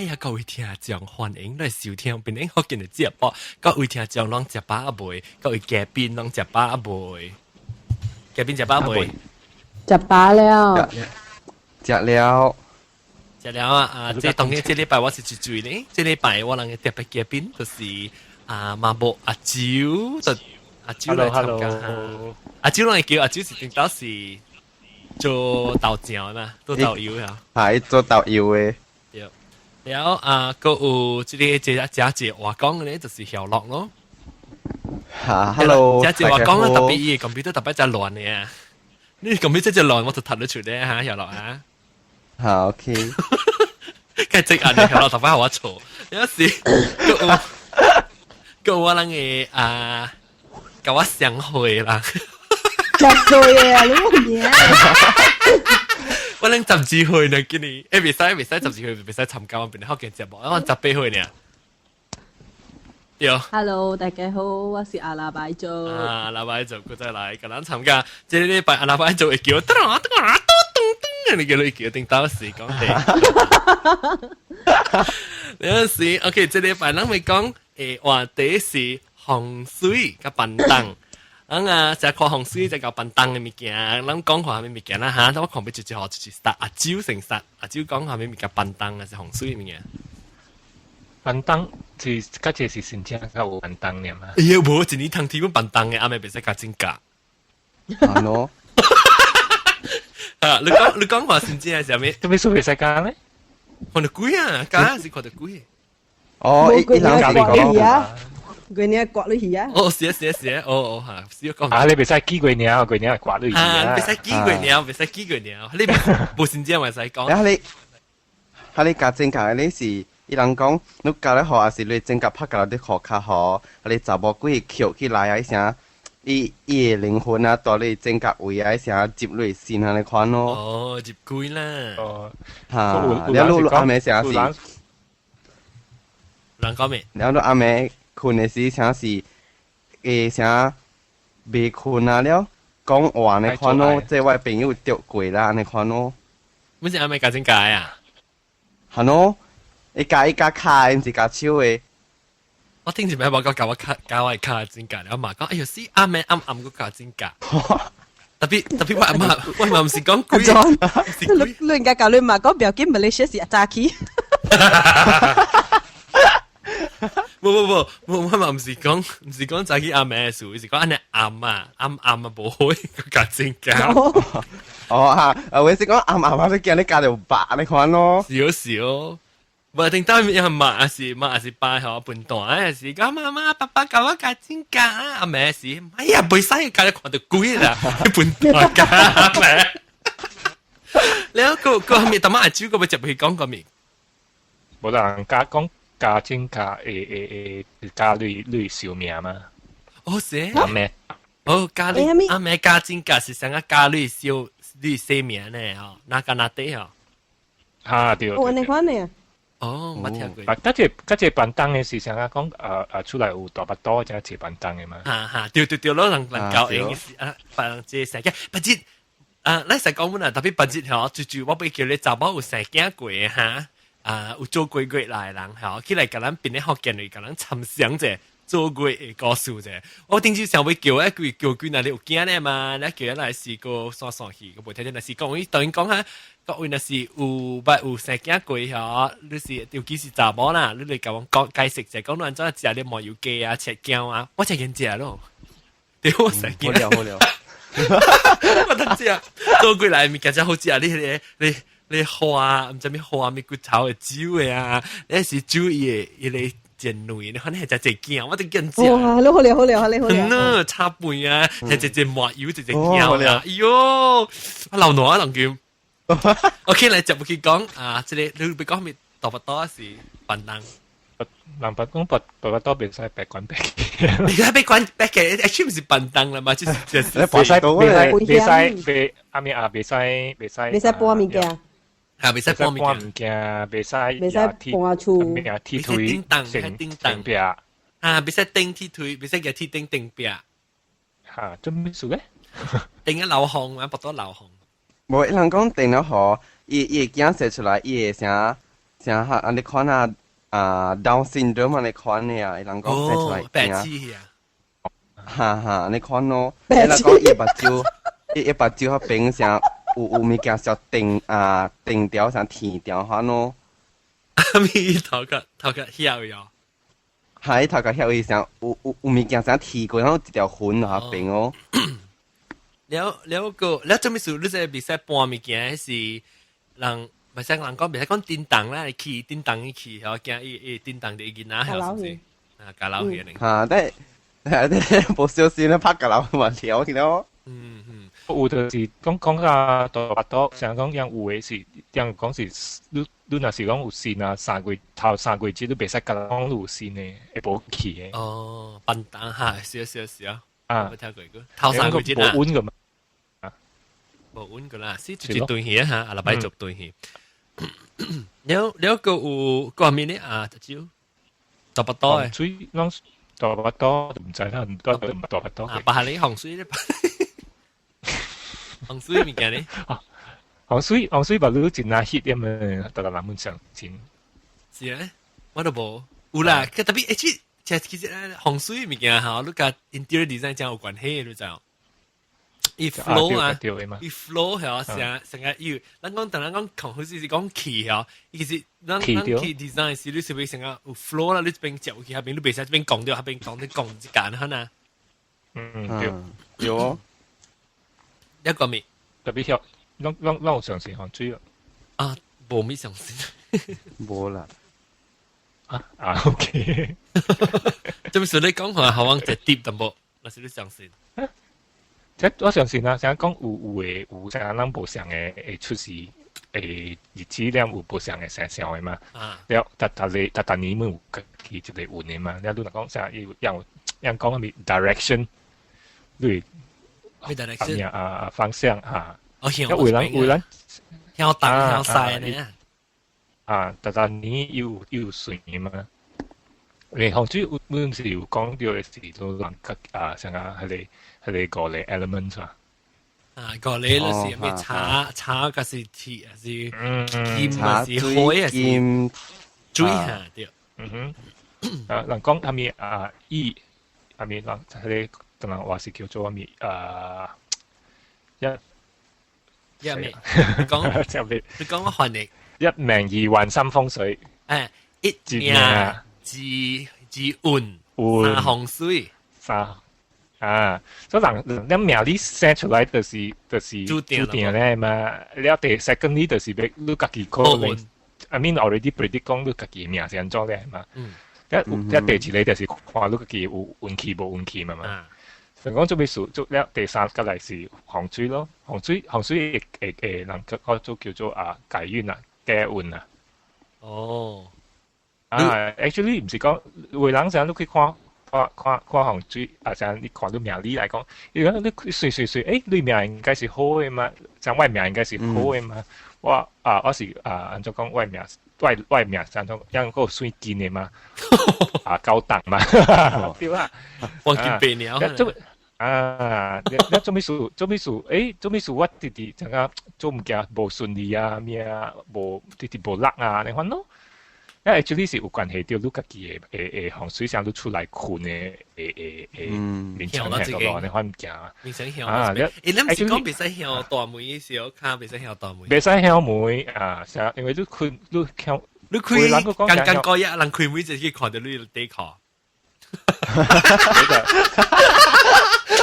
哎呀，各位聽眾歡迎來收聽檳城福建的節目。各位聽眾攏食飽未？各位嘉賓攏食飽未？嘉賓食飽未？食飽了。食了。食了啊！啊，這當然這禮拜我是一嘴呢。這禮拜我人的特別嘉賓就是啊馬博阿周，就阿周來參加。阿周攏會叫阿周是頂到是做導遊嘛，做導遊啊。係做導遊的。對。了啊，閣有這個這這這話講的咧，就是曉樂咯。哈，hello。這這話講咧，特別伊個 computer 特別真亂的啊！你 computer 真亂，我就睇得出咧嚇，曉樂啊。好，OK。繼續啊，你曉樂特別好我錯，有時閣有閣有我人的啊，佮我相會啦。 10歲啊，你冇嘢。我恁12歲呢，今年欸，袂使袂使12歲袂使參加我邊福建節目，我18歲呢。對。 Hello，大家好，我是阿拉伯做。啊，阿拉伯做，閣再來，共咱參加。這個禮拜阿拉伯做會叫，噔噔噔噔噔，你叫你叫頂到時講的。有時，OK，這禮拜咱會講，誒，話題是風水佮便當。咱啊，成日看風水，就搞便當的物件，咱講看啥物物件啦哈？我看欲一一號就是阿周成實，阿周講啥物物件便當還是風水物件？便當是較濟是真正較有便當爾嘛？哎呀，無一年通天本便當的，暗暝袂使加真價。啊喏。啊，你講你講話真正係啥物？做咩數袂使加咧？看著鬼啊，加是看著鬼。哦，伊人是講啊。月娘刮你去啊！哦，是啊，是啊，是啊，哦哦嚇，是講。啊，你袂使記月娘，月娘刮你去啊！袂使記月娘，袂使記月娘，你無真正袂使講。啊，你，哈你加真價你是，伊人講，你教咧好，還是你真價拍教你學較好，啊你查某鬼捡起來啊，伊啥，伊伊的靈魂啊，蹛你真價位啊，伊啥入你心按呢款咯。哦，入鬼啦。哦。哈，了你暗暝啥是？人講咩？了你暗暝睏的時，啥是會啥袂睏啊了，講話按呢款咯，這我朋友著過啦，按呢款咯。乜是暗暝加真假啊？係咯，伊加伊加跤，毋是加手的。我聽一擺無講教我跤教我跤真假，我嘛講，哎喲死暗暝暗暗閣加真假。特別特別我阿媽，我嘛毋是講鬼，你你應該教你媽講，不要緊，馬來西亞是早起。無無無，我我嘛毋是講，毋是講早起暗暝的事，是講按呢暗啊，暗暗啊無好，加真假。哦哈，啊我是講暗暗啊，你驚你加著白你看咯。是是哦，無定當面媽還是媽還是爸吼笨蛋，還是講媽媽爸爸教我加真假，暗暝時，哎呀，袂使加你看著鬼啦，笨蛋加暗暝。了個個後面，淡仔阿周個欲接去講個面，無人加講。加真加會會會加類類壽命嘛？哦是？阿妹，哦加類阿妹加真加是啥個加類壽類生命呢？吼，哪個哪底吼？哈對。哦，按呢款呢？哦，冇聽過。啊，嗰隻嗰隻便當的是啥個講？出來有大腹肚才食便當的嘛？哈哈，對對對，攞人人教應是啊，別人這生囝，不知啊，咱實講阮啊，特別別日吼，就就我欲叫你查某有生囝過哈。啊，有做過月來的人吼，起來共咱檳城福建話，共咱參詳者做月的故事者。我頂次想欲叫一句叫佢，若你有囝咧嘛？你叫來是個煞煞去，個無聽聽，若是講伊當然講哈，各位若是有捌有生囝過吼，你是尤其是查某啦，你來共阮講解釋者，講你按怎食你麻油雞啊、切羹啊，我才願食咯。對，我生囝。好了好了，我當食做過來物件才好食，你彼個你。你花毋知咩花咩骨頭會煮的啊？你是煮伊的伊個煎類，你反正係食隻羹，我都見食。哇！你好料好料，你好料。嗯，炒飯啊，係一隻麻油，一隻羹啊。哎喲，我流汗啊，人叫。OK，來接落去講啊，這個你欲講咩？大腹肚是便當。人白講白白腹肚袂使白管白。你睇白管白嘅，actually 毋是便當啦嘛，就是就是。袂使袂使袂使袂阿咩啊，袂使袂使。袂使搬物件。啊，袂使搬物件，袂使袂使搬厝，鐵腿叮當，叮當壁。啊，袂使釘鐵腿，袂使舉鐵釘釘壁。嚇，做咩事咧？釘啊流汗啊，腹肚流汗。無，伊人講釘了予，伊伊的囝生出來，伊會啥？像哈，按呢款啊啊 Down syndrome 按呢款的啊，伊人講生出來白痴啊！哈哈，按呢款咯，伊人講伊目睭，伊目睭彼邊像有物件小定啊定條像甜條款咯。咪頭殼曉喲。係頭殼曉伊像有物件像提過，然後一條痕那邊哦。了了個，了做咩事？你這袂使搬物件，是人袂使人講，袂使講叮當啦，去叮當去，吼，驚伊伊叮當佇囡仔，係是唔是？啊，咬老去呢？嚇，但係無小心咧拍咬老嘛跳去咯。有就是講講啊，大腹肚，成日講樣有的是，樣講是，你若是講有線啊，三月頭三月節你袂使共人講你有線的，會無去的。哦，笨蛋哈，是啊是啊是啊。啊，冇聽過個頭三月節啊。無穩個嘛。無穩個啦，是直接斷去啊嚇，阿禮拜做斷去。了了個有個面呢啊，就招大腹肚的。水攏大腹肚，毋知啦，唔大腹肚。啊，白你風水咧。風水物件咧？風水把你真啊 hit 咁樣，大家人們相信。是啊，我都無有啦。特別其實咧，風水物件吼，你佮 interior design 真有關係，你知無？伊 flow 啊，伊 flow 係成成個有，咱講當咱講講好似是講氣吼，伊其實咱氣 design 是你是會成個有 flow 啦，你這邊接去，彼邊你袂使這邊講掉，彼邊講你講之間可能。嗯，對，有哦。一個面特別曉，攏有相信風水啊，無咪相信，無啦。啊，OK。這不是你講話好往直接淡薄，那是你相信。即我相信啊，成日講有的有成日咱無相的會出事，會日子了有無相的現象的嘛。了，逐逐個逐逐年有家己一個運的嘛。了，你若講啥，伊有樣講啥物 direction，你咩 direction 啊方向啊。哦，有人向東向西呢。啊，逐逐年有順的嘛。風水有阮是有講到的是做人較啊，像啊，彼個五個 element 啊。啊，五個就是咩茶茶，還是鐵，還是金，還是火，還是水哈？對。嗯哼。啊，人講啥物啊？伊啥物人？彼個可能話是叫做啥物啊？一一咩？你講你講我翻譯。一命二運三風水。一命二運三風水。三啊，所以人你命你生出來就是注定咧嘛。了第 secondly 就是欲你家己可能，I mean already predict 講你家己命是按怎咧嘛。一一第二個就是看你家己有運氣無運氣嘛嘛。所以講做咩事做了第三個來是風水咯，風水會人叫做叫做啊改運啊改運啊。哦。啊，actually 毋是講有的人成日你去看。看風水，啊，像你看你命理來講，伊講你算算算，欸，你命應該是好的嘛，像我命應該是好的嘛，我啊，我是啊，按怎講，我命，我命，像怎樣個算金的嘛，啊，高檔嘛，對吧？黃金白鳥。做啊，你做咩事？做咩事？欸，做咩事？我直直怎個做物件無順利啊，咩啊，無直直無力啊，你看咯。因為 actually 是有關係到你家己的風水上你出來困的的名稱喺度咯，你看物件。名稱向啊，你欸，你毋是講袂使向大門的時候，跤袂使向大門。袂使向門啊，成因為你開你向你開，剛剛過一人開門就去看到你底褲。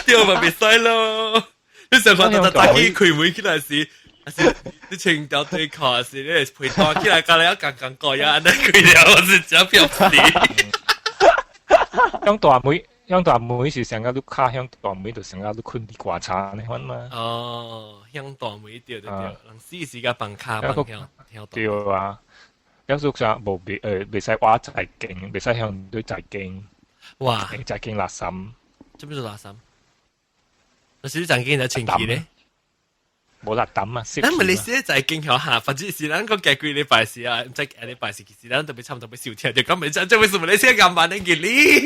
對嘛，袂使咯。你上看到大家開門起來時。是你穿條底褲，是你被單起來，甲你剛剛過一按呢開了，我是真表示。向大門，向大門是上個你跤向大門，就上個你睏佇棺材呢款嘛。哦，向大門對對對，人死時間放跤放向向對啊，有時啥無袂袂使挖財經，袂使向對財經。哇！財經垃圾。做咩做垃圾？那是你財經在清氣咧？無啦抌啊！咱馬來西亞財經學下，反正是咱個過幾禮拜時啊，毋知下禮拜時其實咱特別差唔多欲收聽，就講袂知這為什麼馬來西亞咁慢的嘅哩？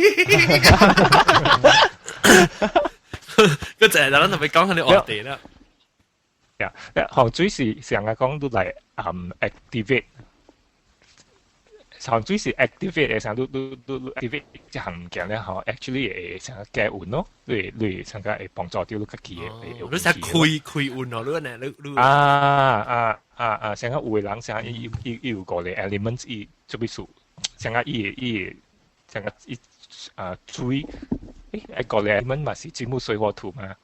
個就係咱特別講佢哋話題啦。呀，風水是上個講都來activate 風水是 activate 嘅時候，你 activate 這項物件咧，吼，actually 會成個加運咯，你成個會幫助到你家己嘅。你成開開運哦，你呢？你啊啊啊啊！成個有的人成伊有五個 elements，伊做咩數？成個伊成個伊啊水，一個 element 嘛是金木水火土嘛。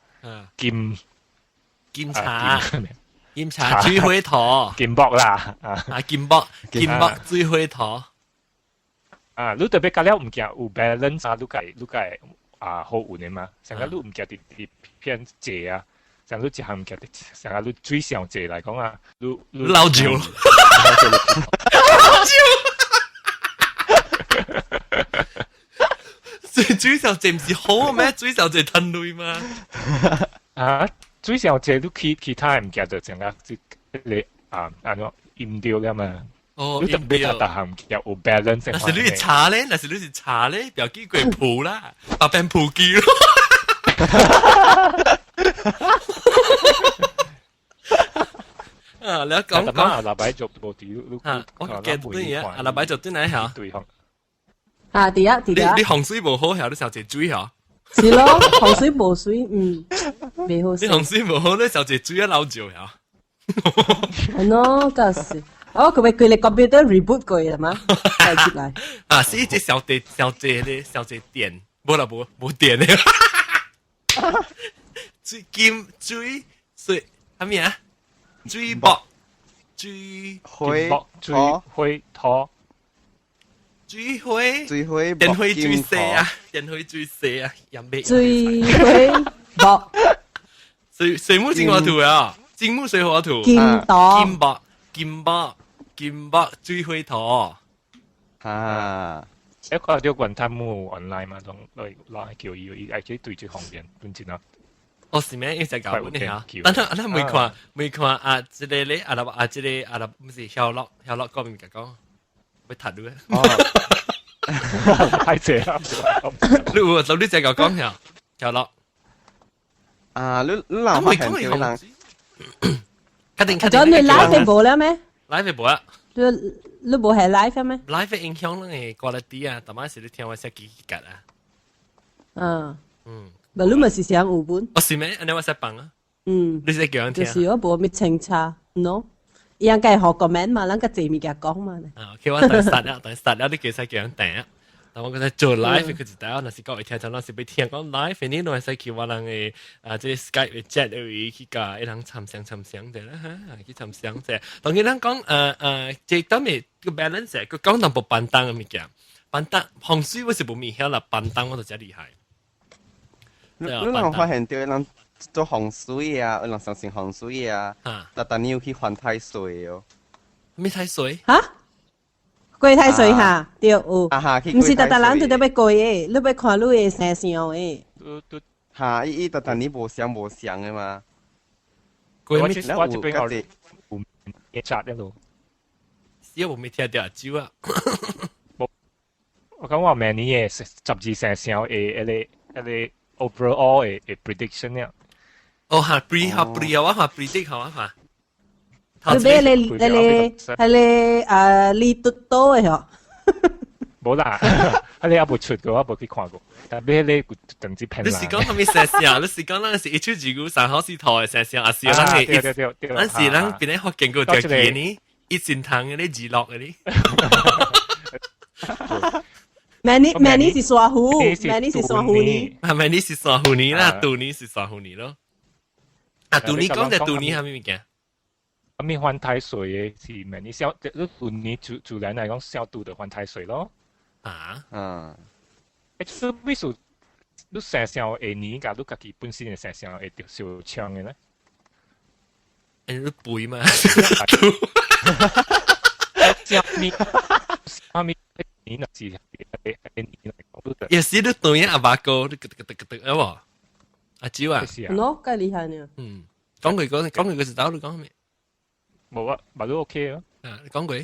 金金茶。金茶水火土，金木啦，啊金木金木水火土。啊，你特別加了物件有 balance 啊，你該啊好運的嘛。成個你物件佇佇偏濟啊，像你一項物件，成個你水上濟來講啊，你老酒，老酒，水上濟毋是好咩？水上濟趁鐳嘛？啊！水上濟你其他物件就成個這個啊按怎陰掉了嘛？哦，你特別逐項物件有 balance。那是你茶咧，那是你是茶咧，表記過鋪啦，白變鋪機咯。啊，你講講阿拉擺做無佇，啊，我記得啊，阿拉擺做對哪嚇？對啊，對啊，對啊。你風水無好，嚇你上濟水嚇。是咯，風水無水，嗯，未好。你風水無好，你上濟水啊老少嚇。係咯，就是。哦，佢咪叫你 computer reboot 過係嘛？再接來。啊，是一隻小隻小隻咧，小隻電，無啦無無電咧。水金水水，係咩啊？水木水火水火土。水火水火電火水蛇啊！電火水蛇啊！飲咩？水火木水水木金火土啊！金木水火土。金土金木金木金木水火土。啊！一個叫雲吞木 online 嘛，攏來來叫伊，伊愛去對這方面本真啊。哦，是咩？伊在搞你嚇？但係咱沒看沒看啊！這個咧，啊啦啊，這個啊啦，毋是曉樂曉樂講物件講。要讀你。哦，太濟啦！你有你這個講下，曉樂。啊，你人發現叫人，確定確定。啊，你 live 無了咩？live 無啊。你無係 live 咩？live 影響咱的 quality 啊，逐擺是你聽我聲機機啊。嗯。嗯。無你咪是想有本？哦，是咩？按呢我識放啊。嗯。你是叫人聽？就是我無咩清楚，喏。伊應該學 comment 嘛，咱個濟物件講嘛。啊，OK，我等殺了，等殺了，你叫使叫人訂。但我覺得做 live 佢就得，若是講會聽，就若是欲聽講 live，你攏會使去我人的啊，這個 Skype 的 chat 位去共伊人參詳參詳者啦，哈，去參詳者。當然咱講這當面個 balance，佢講淡薄板凳的物件，板凳風水我是無物曉啦，板凳我就真厲害。你人發現著人做風水啊，有人相信風水啊，但你有去犯太歲哦。咩太歲？哈？過太歲哈，對有。啊哈，毋是逐逐人都得欲過的，你欲看你的生相的。哈，伊逐逐年無相無相的嘛。過我這邊有一扎一路。是我沒聽到酒啊。我講我明年的12生肖的彼個 overall 的 prediction 了。哦哈，pre 哈 pre 我哈 predict 好啊哈。你買你你你係你啊，你嘟多的嗬？無啦，啊你猶無出過，我無去看過。但係你等之騙你是講啥物生肖？你是講咱是一手二九三號四土的生肖，還是咱的？對對對對。咱是咱邊咧福建過條橋呢？一神堂的咧，娛樂的咧。明年明年是山虎，明年是山虎年。啊，明年是山虎年啦，兔年是山虎年咯。啊，兔年講者兔年啥物物件？啥物犯太歲的是明年小，你兔年自自然來講小拄著犯太歲咯。啊？嗯。欸，你意思你生肖的年佮你家己本身的生肖會著相衝的咧？欸，你背嘛？啥物？啥物？年若是年來講，也是你對阿爸哥，你咯咯咯咯咯，有無？阿蕉啊？喏，介厲害呢。嗯，講佢講，講佢個時頭，你講咩？無啊，嘛都 OK 啊。啊，你講過？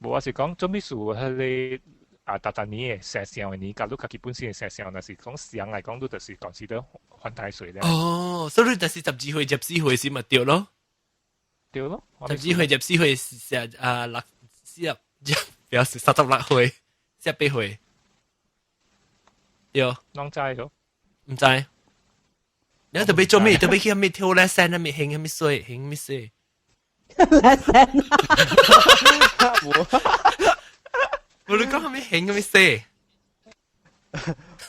無，我是講做咩事？彼個啊，逐逐年的生肖的年，佮你家己本身的生肖，若是講相來講，你就是講是得犯太歲咧。哦，所以你就是12歲、14歲時咪對咯。對咯。12歲、14歲是啊六四十。表示36歲，48歲。對。攏知咗？毋知。你特別做咩？特別去咩跳咧山，咩興咩水，興咩水？叻聲。我你講咩興咩水？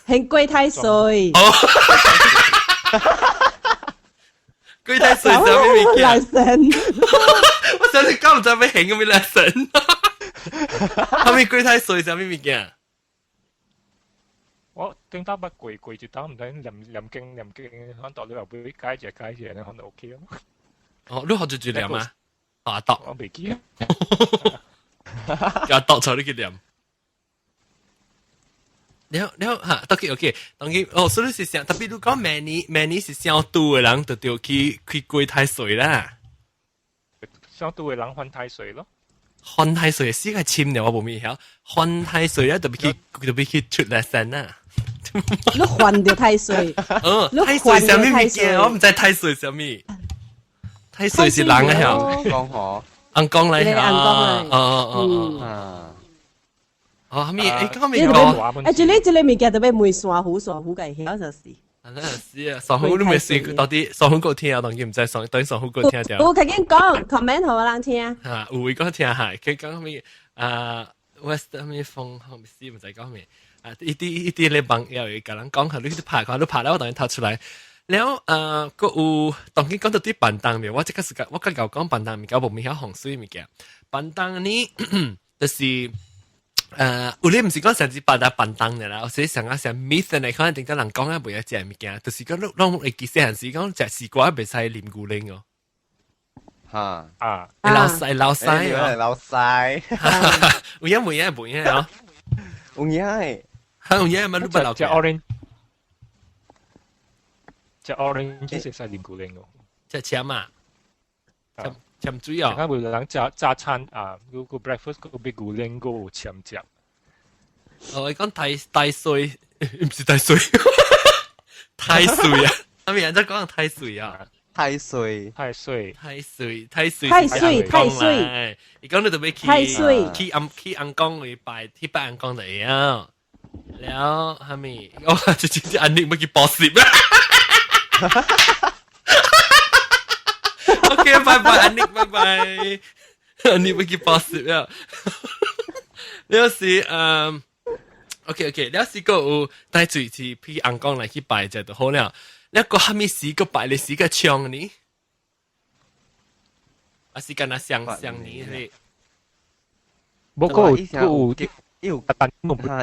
興龜太歲。哦。龜太歲就咩物件？叻聲。我想你講唔知咩興咩叻聲。後面龜太歲就咩物件？我頂到捌過過一道，毋知念念經念經，可能到你後尾解一解一，你可能 OK 咯。哦，你學住住念啊？阿讀。我未記。叫讀錯你去念。了了嚇，當佢 OK，當佢哦，所以是想，特別你講明年明年是想賭的人，就對去去歸太歲啦。想賭的人犯太歲咯。犯太歲死個深了，我無物曉。犯太歲啊，特別去特別去出來神啊。你犯著太歲。嗯，太歲啥物物件？我毋知太歲啥物。太歲是人啊，曉。講嗬，尪公來尪公來。哦哦哦。哦，啥物？欸，講咩講？欸，這個物件特別問山虎，山虎會曉就是。啊，那是啊，山虎你未試到底山虎夠聽啊？當然毋知山，等山虎夠聽著。我趕緊講 comment 予人聽。啊，有位講聽下，佢講咩？啊，West 咩風，唔知毋知講咩？啊，一啲一啲咧網友會共人講，你去拍看，你拍了我當然讀出來。了，閣有當然講到對便當面，我這個時間我較𠢕講便當物件，無物曉風水物件。便當呢，就是。有你毋是講上次白搭便當的啦，有時上啊上 myth 嚟，可能頂個人講啊袂曉食物件，就是講攏會記細漢時講食絲瓜袂使啉牛奶哦。哈啊，會流屎流屎哦，流屎。有影無影無影哦？有影的。哈有影嘛？你捌流食 orange，食 orange 會使啉牛奶哦。食攕啊？攕攕水哦。看有人食早餐啊，如果 breakfast 個買牛奶個有攕食。哦，伊講太太歲，毋是太歲，太歲啊！阿咪人在講太歲啊，太歲，太歲，太歲，太歲，太歲，太歲。伊講你特別去太歲去尪去尪公去拜，去拜尪公就會曉。了，哈咪，哦，就直接按你欲去報時咩？OK，拜拜，安妮，拜拜。安妮欲去報時了。了是嗯。OK OK，了是個有帶水是去尪公來去拜者就好了。了個蝦米時個拜的時個槍呢？啊是敢若相相呢？是。無個有有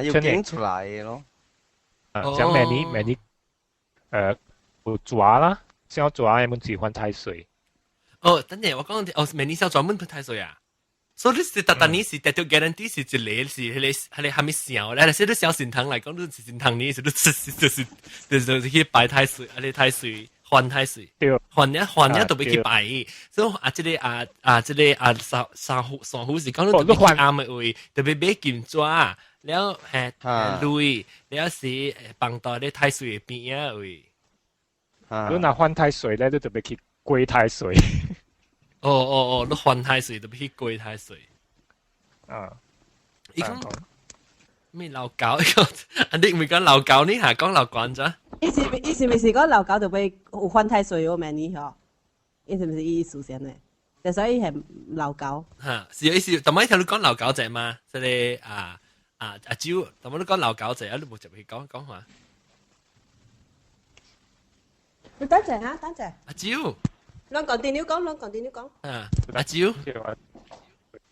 有經出來的咯。啊，像明年明年，有蛇啦，小蛇的阮是犯太歲。哦，等陣我講哦，明年小蛇阮犯太歲啊。所以你是逐逐年是得到 guarantee 是一個是彼個彼個蝦米小咧？是你小神堂來講，你是神堂呢？是你是就是就是去拜太歲，啊你太歲還太歲，對，還了還了都欲去拜。所以啊，這個啊啊，這個啊三三虎三虎是講你特別去暗的位，特別買金紙，了嘿鐳，了是放到咧太歲的邊仔位。你若犯太歲咧，你特別去歸太歲。哦哦哦，你犯太歲特別去歸太歲。啊，伊講咩老狗？伊講，你毋是講老狗呢？嚇，講老關咋？伊是毋是講老狗就欲有犯太歲哦？明年嗬？伊是毋是意思先呢？就所以係老狗。嚇，是意思，頭擺聽你講老狗者嘛？這個啊啊阿蕉，頭擺你講老狗者，啊你無入去講講話。你等陣啊，等陣。阿蕉。攏講電話講，攏講電話講。啊，阿蕉。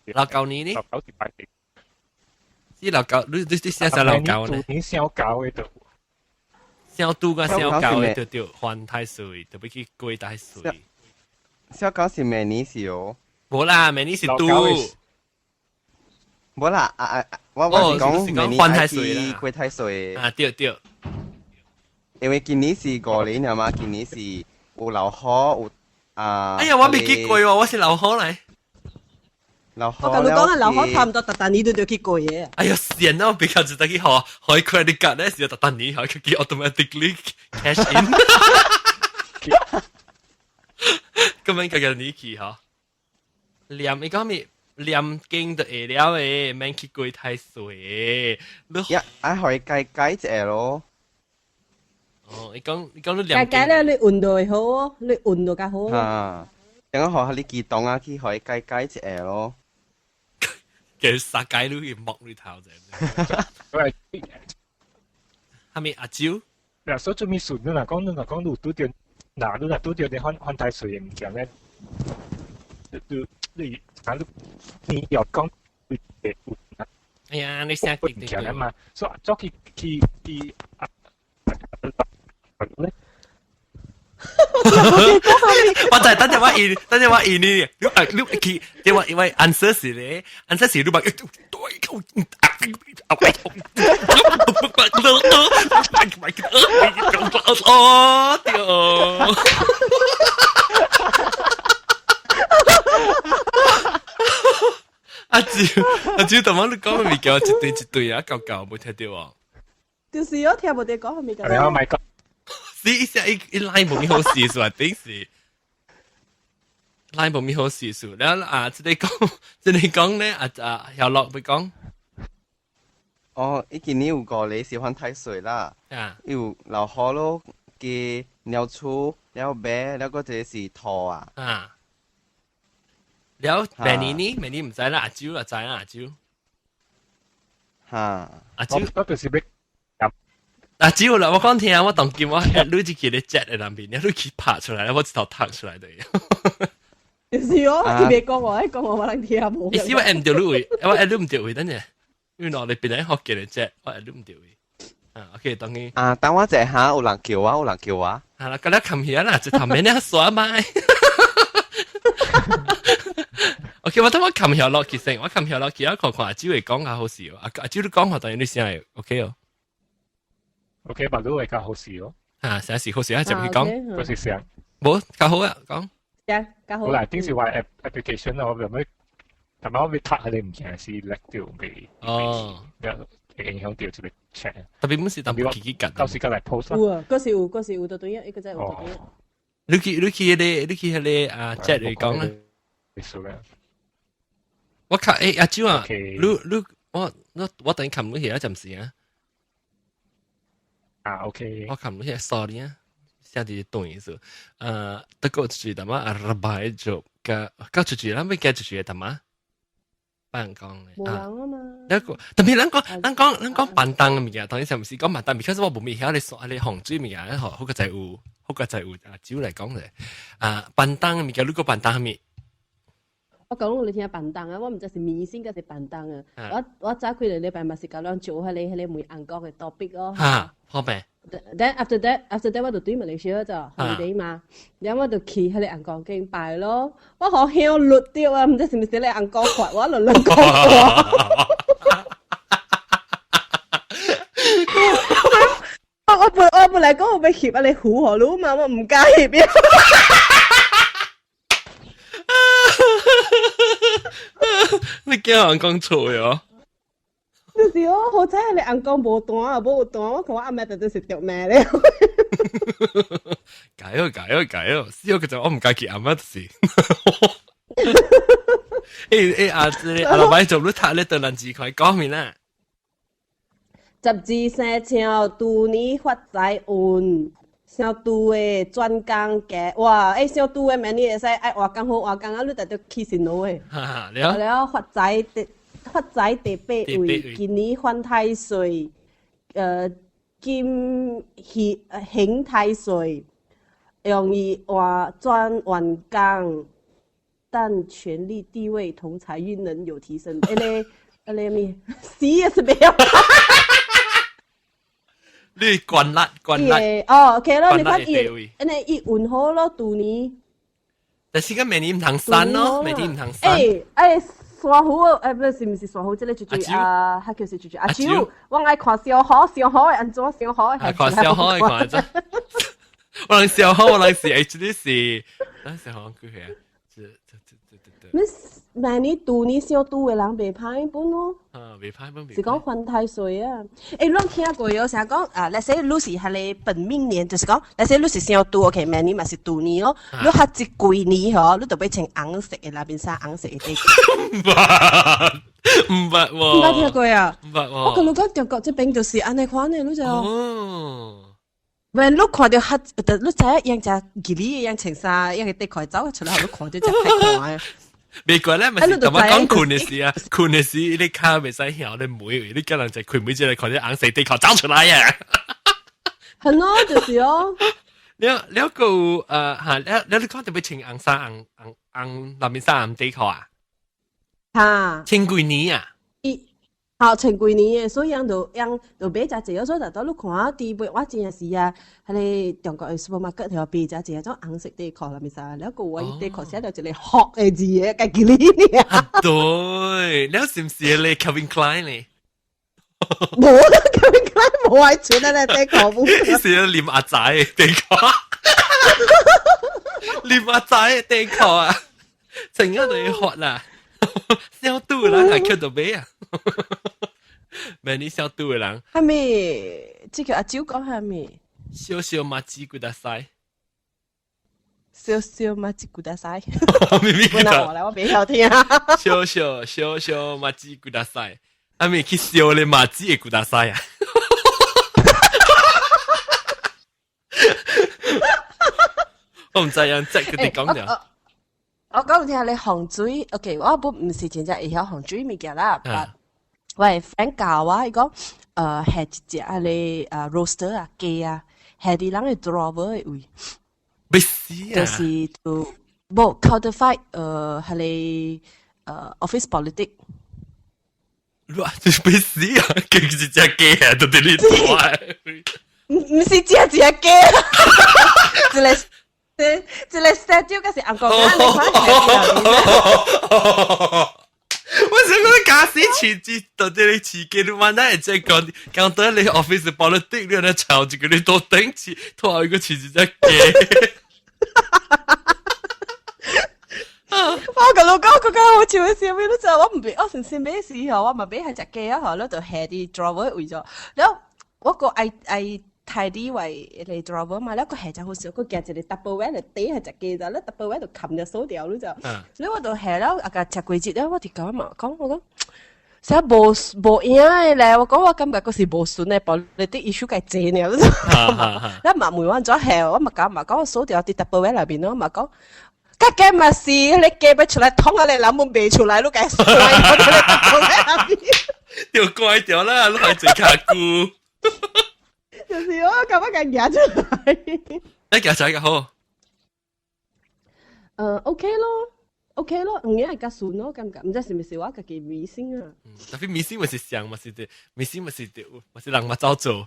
老狗年呢？老狗是拜的。是老狗，你你你寫啥老狗呢？你小狗的就。小拄甲小狗的就對犯太歲，特別去歸太歲。小狗是明年是哦。無啦，明年是拄。無啦，啊啊，我我是講明年犯太歲啦，歸太歲。啊，對對。因為今年是五年係嘛，今年是有落雨有啊。哎呀，我未去過喎，我是落雨來。落雨。我共你講啊，落雨差唔多，逐逐年都著去過嘅。哎呀，善啊，我比較就得去學，學 credit card 咧，是逐逐年學佢 automatically cash in。咁樣個個年去嗬，念伊講咩？念經就會了的，免去過太歲。你一愛予伊解解一下咯。哦，你講你念解解咧，你運動會好哦，你運動較好。嚇，等我學下你激動啊，去予伊解解一下咯。其實殺解你去剝你頭啫。喂，係咪阿蕉？嗱，所以做咩事？你若講你有拄著，嗱，你若拄著你犯太歲的物件咧，你啊你要講你會有。哎呀，你聲物件咧嘛，所以做去去去啊咧。我就係等陣我應，等陣我應你，你啊你去，因為因為 answer 是咧，answer 是你話，哦對。阿蕉阿蕉，頭先你講嘅物件一對一對啊，舊舊冇聽到啊。就是我聽無得講係咪？係啊，咪講。是一下一一拉無咪好事數啊，頂是拉無咪好事數。然後啊，這裡講，這裡講咧啊啊，曉樂會講。哦，伊今年有五個是犯太歲啦。啊。有老虎咯，雞、鳥鼠、了馬，了閣一個是兔啊。啊。了，明年呢？明年毋知啦，阿蕉啊知啦，阿蕉。哈。阿蕉。我就是欲。阿蕉啦，我講聽，我當今我你一個咧 chat 的內面，你去拍出來，我一頭讀出來的。就是哦，伊袂講我，伊講我我人聽無。意思我按毋著你位，我按你毋著位，等陣，原來你別人學嘅咧 chat，我按你毋著位。啊，OK，當然。啊，等我一下，有人叫我，有人叫我。啊啦，咁你冚起啦，一頭面咧刷麥。OK，我等我冚起落去先，我冚起落去，我看看阿蕉會講較好笑。阿阿蕉你講話當然你聲會 OK 哦。 OK，白都會較好笑哦。啊，成時好笑啊，就去講。嗰是聲。無較好啊，講。較好。好啦，頂是話 application 我有咩？但係我欲讀佢哋物件是叻到未？哦。影響到這個 chat。特別唔是特別自己緊。到時過來 post 有啊，嗰時有，嗰時有就對一個真有就對。你去你去彼個啊 chat 嚟講啦。我靠！欸阿蕉啊，你你我我我等冚你去一陣時啊。啊，OK。我冚你去 sorry 啊，寫佇段意思。德國就是淡仔阿拉伯族，佮佮出去，咱欲加出去淡仔。別人講咧，無人啊嘛。一個特別咱講，咱講，咱講板凳的物件，當然是毋是講板凳，because 我無物曉咧刷咧風水物件，吼，好個在有，好個在有阿蕉來講咧。啊，板凳的物件，你講板凳啥物？我講你聽板凳啊，我毋知是迷信抑是板凳啊。我我早幾個禮拜嘛是共人做彼个彼个問紅國的 topic 哦。哈，好咩？Then after that 我就對馬來西亞就 holiday 嘛，然後我就去彼个紅國敬拜咯。我好香綠掉啊，毋知是毋是咧紅國法，我就兩個話。我我本我本來講我欲翕彼个符予你嘛，我毋敢翕。你驚人講錯喲？就是哦，好彩你翁公無彈啊，無彈，我看我阿媽特就是著命咧。解哦解哦解哦，死我佢就我毋敢去阿媽就是。欸欸阿這阿老闆做你讀咧當人字塊講面啦。十二生肖豬年發財運。傷拄的轉工加哇！欸，傷拄的明年會使愛換工好換工啊！你直直起新路的。了了發財第發財第八位，今年犯太歲，金刑刑太歲，容易換轉換工，但權力地位同財運能有提升。欸咧，欸咧咩？死也是袂曉。你關力關力哦，OK 咯，你看伊，按呢伊運好咯，舊年。但是個明年毋通刪咯，明年毋通刪。欸欸，珊瑚，欸，不是毋是珊瑚，這個就就啊，彼叫是就就阿蕉，我愛看燒火，燒火會按怎？燒火會。看燒火會看按怎？我人燒火，我人是欸，這個是，咱燒火幾歲啊？這這這這這。你明年舊年小拄的人袂歹本咯。啊，袂歹本。是講犯太歲啊！欸，你聽過有成日講啊，那些你是彼个本命年，就是講那些你是小拄，OK，明年嘛是兔年咯。你較一幾年吼，你就欲穿紅色的內面衫，紅色的底褲。毋捌，毋捌喎。毋捌聽過啊？毋捌喎。我共你講，中國這邊就是按呢款的，你知無？哦。喂，你看著較，你知影用隻吉利的樣穿衫，用個底褲走出來，你看著才歹看。美國咧，咪是咁樣講困的時啊，困的時你跤袂使曉，你每你叫人就困每隻來看啲紅色底褲走出來啊。係咯，就是哦。你你個嚇，你你講特別穿紅衫紅紅紅內面衫紅底褲啊？嚇！穿幾年啊？好，穿幾年的，所以人就人就買誠濟，所以逐你看啊，佇買我真正是啊，彼个中國的 supermarket 頭賣誠濟種紅色底褲啦，咪啥，了個我底褲寫著一个福的字的，家己呢。對，你是毋是咧 Calvin Klein 咧？無 Calvin Klein 無愛穿那個底褲，是林阿仔的底褲，林阿仔的底褲啊，成日都要發啦。小肚的人還去到買啊！明你小肚的人，係咪？這個阿舅講係咪？小小馬子骨大西，小小馬子骨大西。明明我來，我袂曉聽。小小小小馬子骨大西，阿咪去燒咧馬子的骨大西啊！我毋知影，這佢哋講了。我講聽你風水，OK，我本毋是真正會曉風水物件啦。我的 friend 教我，伊講，下一隻啊個rooster 啊雞啊，下佇人的 drawer 的位。欲死啊！就是就無 counterfeit，彼个office politic。哇！這是欲死啊！佢是隻雞啊，都佇你台。毋是只一隻雞，一个。這個 statue 嗰是紅國你看我想講假使飼隻到底你飼雞，你萬一會這講講到你 office politics，你咧吵一個你都頂飼，拖一個飼一隻雞。我共你講，嗰個好笑嘅事，咩都就我毋買，我先先買時候，我嘛買係隻雞啊，嗬，你就下佇 drawer 位咗，然後我個愛愛。tidy 位嚟 drawer 嘛，了個下就好笑，佢夾一個 Tupperware 嚟底係隻雞就，咧 Tupperware 就冚就鎖掉了就，你我就下了啊個食過節咧，我就講嘛，講我講，成無無影的咧，我講我感覺閣是無順的，你啲 issue 該濟呢，你嘛問我怎下，我嘛講嘛講我鎖掉佇 Tupperware 內面咯，嘛講。個雞嘛是，你雞欲出來捅啊！你人門袂出來，你該摔我佇 Tupperware 內面。就乖掉啦，你還坐跤久。就是我感覺共舉出來。你舉出來較好。OK 咯，OK 咯，有影會較順咯，感覺，毋知是毋是我家己迷信啊？ Tapi 迷信嘛是像嘛是對，迷信嘛是對，嘛是人嘛走做。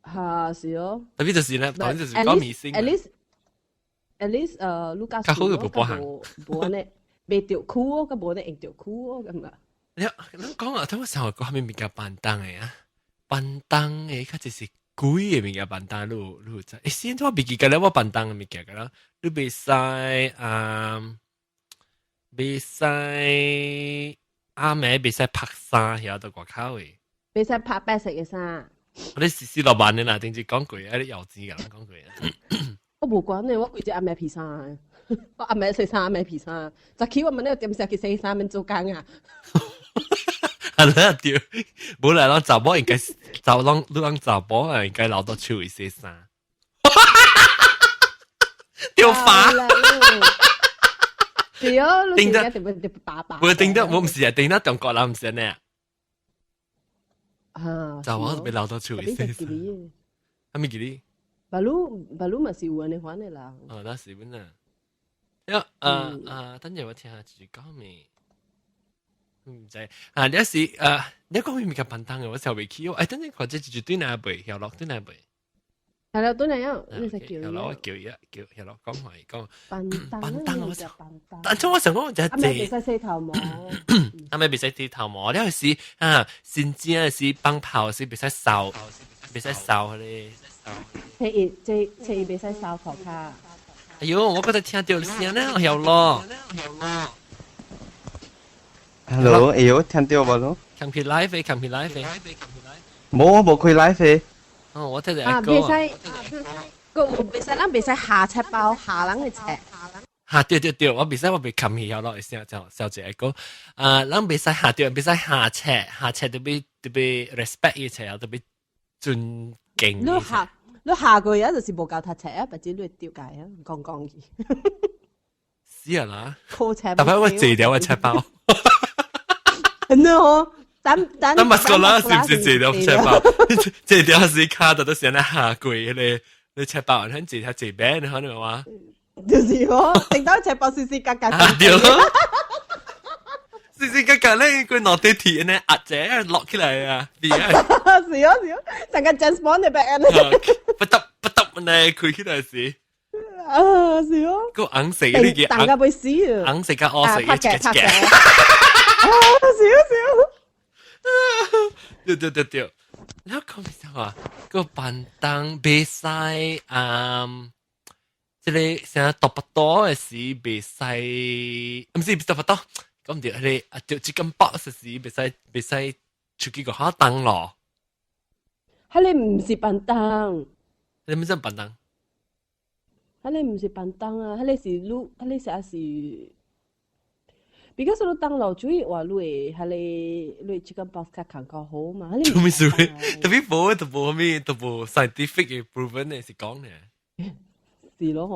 哈，是哦。 Tapi 就是呢，當然就是講迷信。 At least，at least，你較較好就無保行，無按呢，袂著苦哦，較無按呢會著苦哦，感覺。你你講啊，等我想講啥物物件便當的啊？便當的，較就是貴的物件便當，你有你有知？欸，先我袂記得了，我便當的物件個啦，你袂使啊，袂使阿妹袂使曝衫，遐到外口的。袂使曝白色的衫。我哋是四六萬的啦，頂次講過，啊你有錢共人講過。我無管呢，我規日暗暝披衫，我暗暝洗衫，暗暝披衫。早起我問你點時去洗衫，免做工啊？啊，你對，無來攏查某應該，查攏你攏查某啊，應該留到手去洗衫。丟髮。對哦，頂得，無頂得，我毋是啊，頂得中國人毋是按呢。啊，查某欲留到手去洗衫。啥物記你？巴魯巴魯嘛是有按呢款的人。哦，那是本啊。呀，啊啊，等陣我聽下自己講咩。毋知啊，你是啊，你講咩物件便當的，我想袂起。哎，等陣看這一對哪背，曉落對哪背。係啦，對哪樣？你使叫曉落我叫伊啊，叫曉落講話伊講。便當便當我想，但係我想講就係阿妹袂使洗頭毛。阿妹袂使洗頭毛，了是啊，新正是放炮是袂使掃，袂使掃咧。初一，這初一袂使掃塗跤。哎喲，我覺得聽到聲咧，有咯。 Hello，哎喲，聽到無咯？冚起 live 嘅，冚起 live 嘅。冇，無開 live 嘅。哦，我聽到啊，一個。袂使，個袂使，咱袂使下冊包下人嘅冊。嚇對對對，我袂使我袂冚起有落聲就小姐講，啊，咱袂使下對，袂使下冊，下冊特別特別 respect 伊冊，特別尊敬。你下你下個月就是無夠讀冊啊，或者你會丟解啊，講講去。是啊啦，課冊。特別我借掉個冊包。真哦，等等。等乜個啦？是唔是借掉冊包？借掉是卡到都成日下跪咧，你冊包人借下借餅，你可能話？就是哦，定到冊包時時格格。對。時時格格咧，佢落地鐵呢，壓者落起來啊！是啊是啊，成個 James Bond 嘅白不得不得呢，開起來是。啊，是哦。個紅色呢個，等個會死啊！紅色加黑色一個一個。啊，是啊是啊。對對對對，你講咩話？個板凳袂使啊，這個啥讀不多的時袂使，毋是讀不多。講對，彼个啊，就這間 box 時袂使袂使出去個下燈咯。彼个毋是板凳。你毋是板凳？彼个毋是板凳啊，彼个是你，彼个是還是？because 你當樓主話你會彼個你這間 box 較較好嘛？做咩事？特別無都無咩都無 scientific 嘅 proven 嘅是講呢。是咯。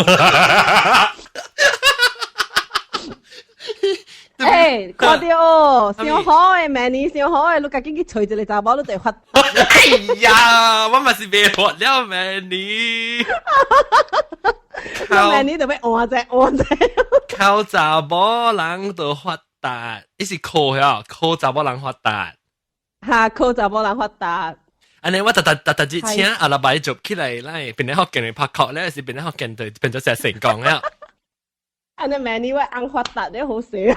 欸，看到哦，上好的，明年上好的，你家己去揣一个查某，你就會發。哎呀，我嘛是袂發了，明年。明年就欲換者換者。靠查某人就發達，伊是靠呀，靠查某人發達。哈，靠查某人發達。按呢，我逐逐逐逐日請阿拉伯做起來，來變咧福建的拍殼咧，是變咧福建就變做成成功了。按呢明年我翁發達咧好勢。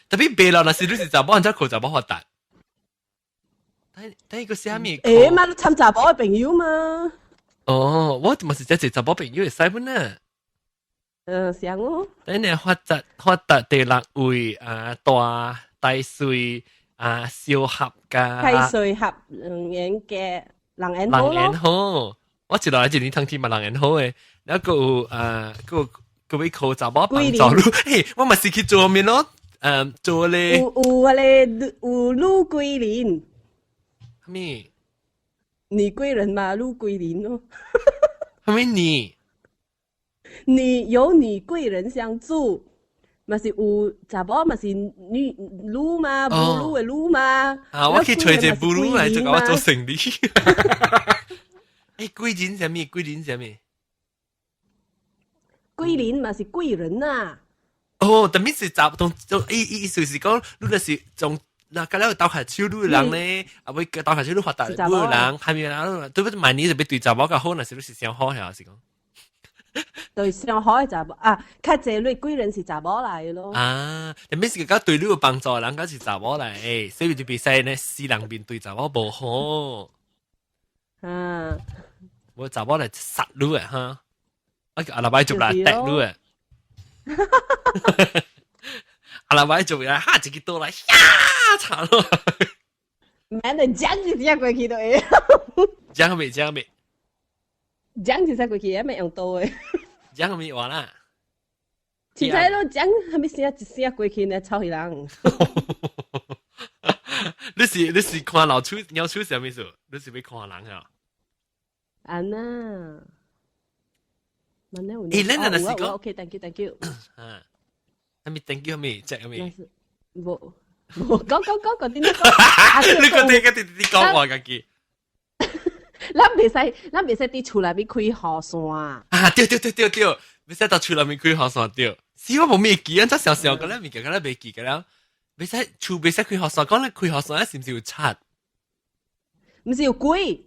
特別別咯，若是你是查某，人才靠查某發達。但但伊個啥物？欸嘛，你參查某的朋友嘛？哦，我嘛是這一查某朋友會使本啊。嗯，啥哦。等你發達發達第六位啊，大大歲啊，小合加。太歲合人緣嘅人緣好人緣好，我一來一年通天嘛人緣好的，然後閣有啊，閣閣欲靠查某幫助你。嘿，我嘛是去做面咯，做咧。有有彼个有女貴人。啥物？女貴人嘛，女貴人咯。啥物女？女有女貴人相助，嘛是有查某嘛是女女嘛，母女的女嘛。啊，我去揣一個母女來做我做生理。欸，貴人啥物？貴人啥物？貴人嘛是貴人呐。哦，特別是查同就意意思是講，你若是從嗱，甲了鬥下手女人咧，啊，會鬥下手女發達女人，係咪啊？對不對？萬年就欲對查某較好，若是你是上好，係是講？對上好的查某啊，較濟你貴人是查某來的咯。啊，特別是較對你有幫助的人，較是查某來，所以就袂使呢，死人面對查某無好。啊，我查某來殺你的哈，我叫阿拉伯做來掟你的。阿拉伯做來哈一個刀來，呀，慘咯！免得講一聲過去就會。講未？講未？講一聲過去，也免用刀的。講未話啦？凊彩咯，講啥物聲一聲過去呢，臭死人。你是看老鼠鳥鼠啥物事？你是欲看人啊？安那，欸，咱若是講，OK，thank you，thank you。啊，啥物 thank you 啥物？食啥物？無無，講講講，講點講？你個你個你講話家己。咱袂使佇厝內面開雨傘。啊，對對對對對，袂使佇厝內面開雨傘對。是我無咩記，按怎想想個咧，物件個咧袂記個了。袂使厝袂使開雨傘，講咧開雨傘是毋是有賊？毋是有鬼。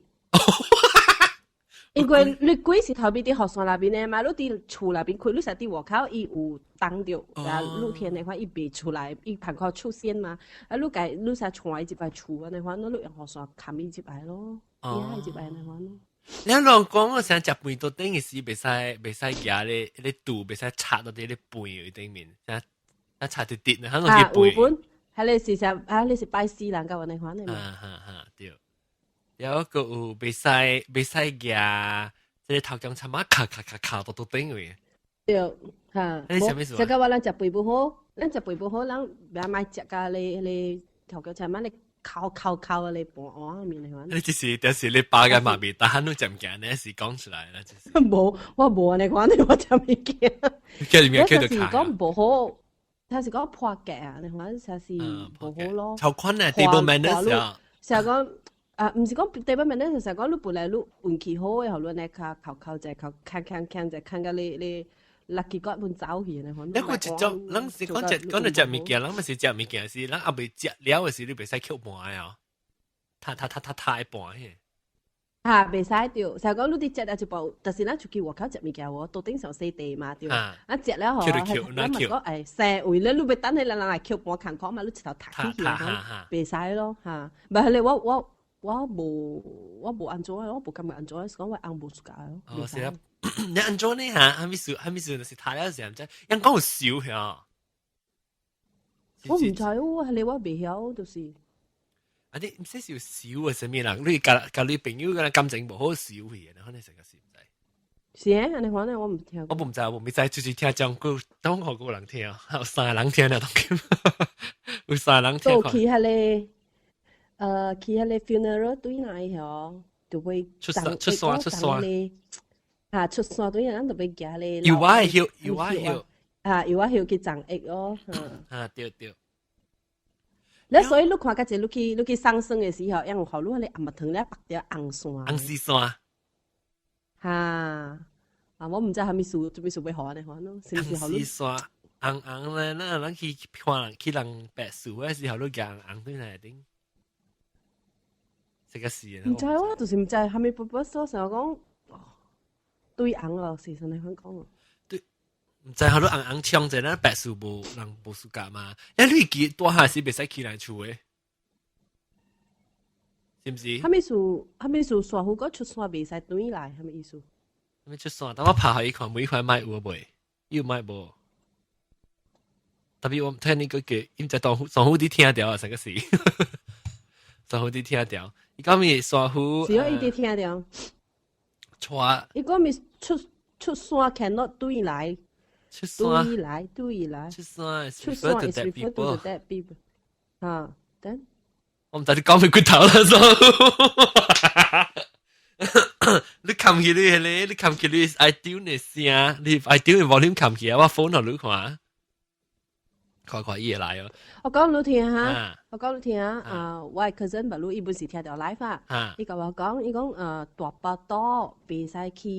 因為你鬼是頭邊佇雨傘內面的嘛，你佇厝內面開，你實佇外口伊有擋著，啊，露天的話伊袂出來，伊旁口出現嘛。啊，你家你使帶伊入來厝按呢款，你用雨傘冚伊入來咯，伊入來按呢款咯。你人講我想食飯桌頂嘅時，袂使夾咧，咧肚袂使插到啲咧飯頂面，啊插啲跌，可能啊，去飯。有本，係你是食啊，你是拜師人甲我那款的嘛？啊哈哈，對。有一個有袂使夾，這個頭江差馬卡卡卡卡到桌頂位。對，哈。你啥物事啊？這個我咱食飯不好，咱食飯不好，咱袂愛食甲你你頭家差馬你烤烤烤你盤碗面的款。你這是你爸嘅媽咪，但係你食物件，你是講出來啦，就是。無，我無按呢款，我食物件。叫物件叫做是講無好，他是講破格啊，你看才是無好咯。超寬啊，table manners 啊。成日講啊，毋是講 table manners，成日講你本來你運氣好的，予你呢較扣扣者扣牽牽牽者牽甲你你垃圾骨本走去呢款。你個一種，咱是講食講到食物件，咱毋是食物件是，咱猶未食了的時，你袂使抾盤啊，踏踏踏踏踏一半嘿。哈，袂使對，成日講你佇食了一步，但是咱出去外口食物件喎，桌頂上洗地嘛對。啊，食了吼，咱嘛講哎，生位咧，你欲等彼個人來抾盤囥苦嘛，你一頭踏起去啊，袂使咯哈。袂係咧，我無按怎，我無感覺按怎，是講我翁無出街咯。哦，是啊，你按怎呢嚇？啥物事？啥物事？就是讀了時毋知，人講有燒嚇。我毋知喎，係咧我袂曉，就是。啊！你毋知是有燒啊？啥物人？你佮你朋友敢感情無好燒去，可能成個是毋知。是啊，按呢款呢，我毋聽。我毋知，我毋知，就是聽講過，當學個人聽，有三個人聽了當今，有三個人聽。都去彼个，去彼个 funeral 對來吼，就會出山出山出山。啊，出山對咱就欲行咧。有我會曉，有我會曉。啊，有我曉去送厄哦。啊，對對。你所以你看較濟，你去送喪的時候，因有予你彼个紅蜜糖咧縛著紅線。紅絲線。哈，啊，我毋知啥物事，做物事欲予按呢款咯，是毋是？紅絲線紅紅咧，咱咱去看人去人白事的時候，你行紅對來頂，這個是。毋知我就是毋知，啥物 purpose 咯，成日講對紅咯，是按呢款講。對，毋知予你紅紅搶者，咱白事無人無暑假嘛？欸，你記大漢時袂使去人厝的，是毋是？啥物事？啥物事？山虎閣出山袂使轉來，啥物意思？啥物出山？等我拍予伊看，每一塊麥有袂？有麥無？特別我聽你個叫，伊毋知當山虎佇聽著啊，成個是？山虎佇聽著，伊講咪山虎？是哦，伊佇聽著。帶。伊講咪出山 cannot 對來。出山。對來對來。出山。出山 is refer to the dead people。啊，等。我毋知你講咩骨頭啦，山虎。你撳起你彼個，你撳起你 iTunes 的聲，你 iTunes 的 volume 撳起啊，我 phone 予你看，看看伊會來哦。我講你聽哈，我講你聽啊，我的 cousin 白魯伊本是聽著 live 啊，伊共我講，伊講大巴肚袂使去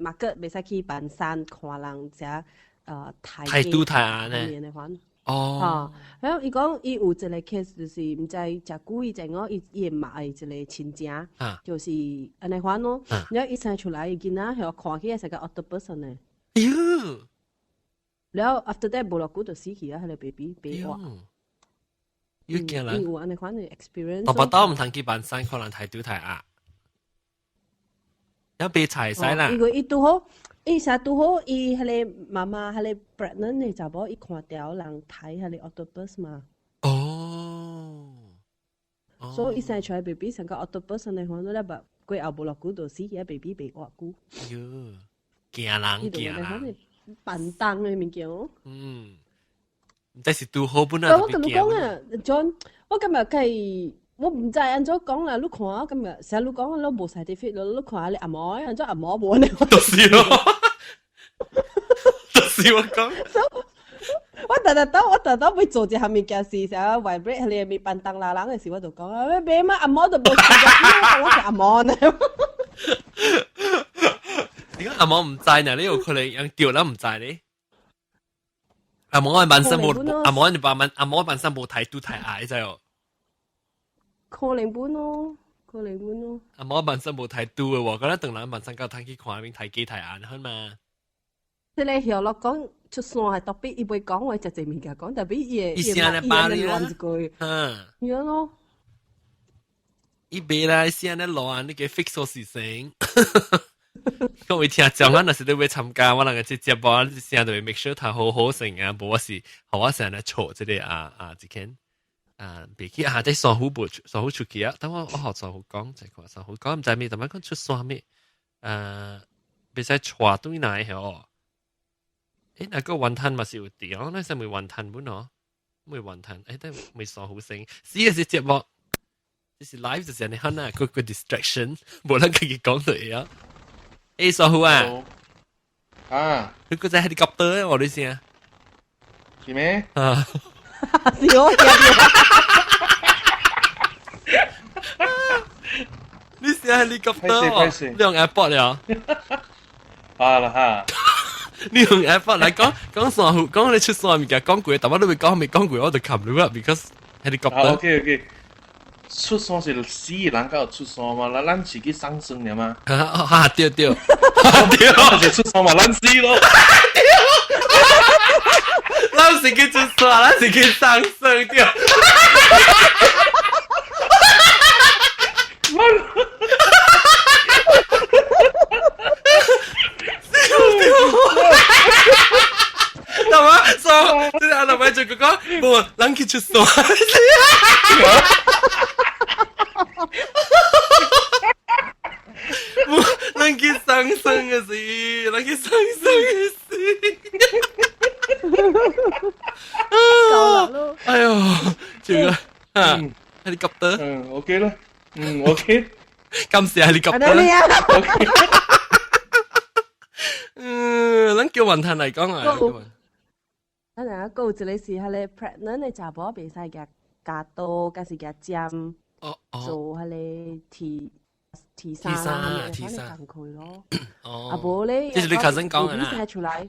market，袂使去辦山看人食刣刣豬刣鴨呢？哦，啊，然後伊講伊有一個 case 就是毋知誠久以前哦，伊伊的媽的一個親情，就是按呢款咯。然後伊生出來，伊囡仔予看起來是個 octopus 呢。哎喲！然後 after that 無偌久就死去啊，彼個 baby 白活。有驚人。伊有按呢款的 experience。大巴肚毋通去辦山，可能刣豬刣鴨。有白菜使啦。因為伊拄好，伊啥拄好，伊彼個媽媽彼個 pregnant 的查某，伊看著人刣彼個 octopus 嘛。哦。所以伊生出來 baby 像個 octopus 按呢款，了吧過後無偌久就死去，baby 袂活久。喲，驚人驚人。便當的物件。嗯，這是拄好本啊。我共你講啊，John，我感覺計。我毋知按怎講啦，你看我感覺成日你講你無 scientific 咯，你看你阿毛按怎阿毛無呢？就是咯，就是我講。我逐逐到我逐逐欲做一項物件是啥 vibrate 彼個物便當拉人的時，我就講啊，袂嘛阿毛都無做，我是阿毛呢。你講阿毛毋知呢？你有可能用著咱毋知咧。阿毛的本身無，阿毛的本阿毛本身無刣豬刣鴨，你知無？可能本咯，可能本咯。阿毛本身無刣豬的喎，敢若當人本身夠通去看面刣雞刣鴨，好嘛？這個曉落講出山係特別，伊袂講話，誠濟物件講，特別伊會伊聲咧巴你亂一句，嗯，樣咯。伊袂啦，先咧亂，你給 fix 好事情。各位聽眾啊，若是你欲參加，我人個這節目，你先就會 make sure 他好好成啊，無我是，予我成日錯這個啊啊，這間啊，別去啊，這山虎無山虎出去啊，等我我學山虎講，這個山虎講，毋知咩，但係講出山咩？袂使帶對來吼。欸，那個雲吞嘛是有啲哦，那是咪雲吞本哦？咪雲吞，欸，但咪山虎聲，是個是節目，這是 live 就是按呢款啊，個個 distraction，無人家己講對啊。欸，山虎啊，啊，你個在 helicopter 我你先，是咩？啊，是我聽你先 helicopter，你用 AirPod 了？啊啦哈！你用 AirPod 來講講山虎，講你出山物件講過，但我你未講未講過，我就冚你啦，because helicopter。 OK OK。出山是死人才有出山嘛，咱咱是去送喪爾嘛。啊對對對，是出山嘛，咱死咯。咱是去出山，咱是去送喪對。大媽，說，這個阿老闆就講，無，咱去出山。無，咱去送喪的時，咱去送喪的時。夠啦。哎呦，這個啊，helicopter。嗯，OK 啦，嗯，OK。感謝 helicopter。 OK。嗯，咱叫雲吞來講啊。咱若閣有一個是彼個 pregnant 的查某袂使舉鉸刀，抑是舉針，做彼個鐵鐵砂啦，鐵砂工課咯。哦。啊無咧，這是你頭先講的啦。 baby 生出來，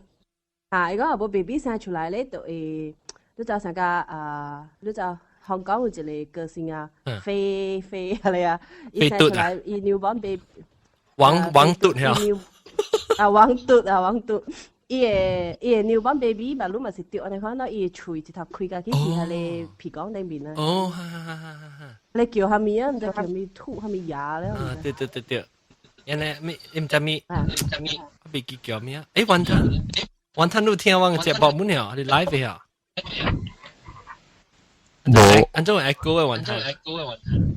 啊，伊講啊無 baby 生出來咧，就會，你知啥個啊？你知香港有一個歌星啊，飛飛彼個啊，伊生出來，伊 newborn baby，王王嘟嚇。啊，王嘟啊，王嘟。伊個伊個 newborn baby 嘛，汝嘛是著按呢款咯，伊个喙一頭開甲去去彼個鼻孔頂面啊。哦，哈哈哈哈哈！你叫啥物啊？毋知叫物吐啥物牙咧？啊，對對對對，按呢物，你毋知物？我袂記叫咩啊？欸，雲吞，雲吞，你聽我个節目無了？你 live 啊？無。按怎會 echo 的雲吞？